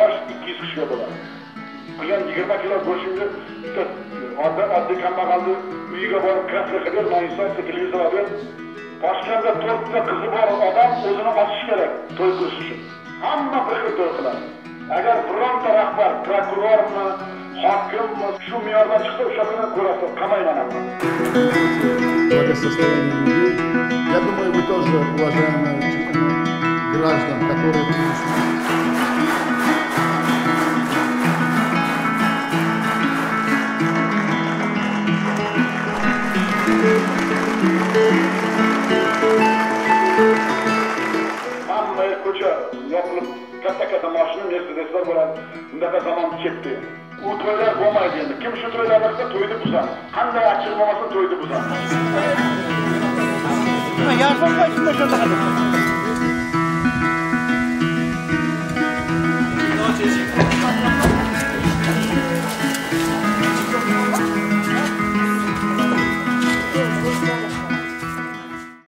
Osh 200 kishiga bo'ladi. Qilgan 20 kilo go'shtingni bitta oddiy kambag'alni uyiga borib kafe qilib, noinsofga televizor olib, Toshkentda 4 ta qizi bor odam o'zini osishi kerak to'y qilish uchun. Hamma bir xil to'y qiladi. Agar bironta rahbar, prokurormi, hokimmi shu me'yordan chiqsa, o'sha kuni ko'rasiz, qamayman hamma. Благосостояние людей. Я думаю, вы тоже, уважаемые граждан, которые hamma ko'cha yopilib, katta-katta mashina, Mercedeslar bo'ladi. Bundaqa zamon ketdi. U to'ylar bo'lmaydi endi. Kim shu to'ylarni qilsa, to'yni buzadi. Qanday achchiq bo'lmasin, to'yni buzadi. Yardım koysun da şurada.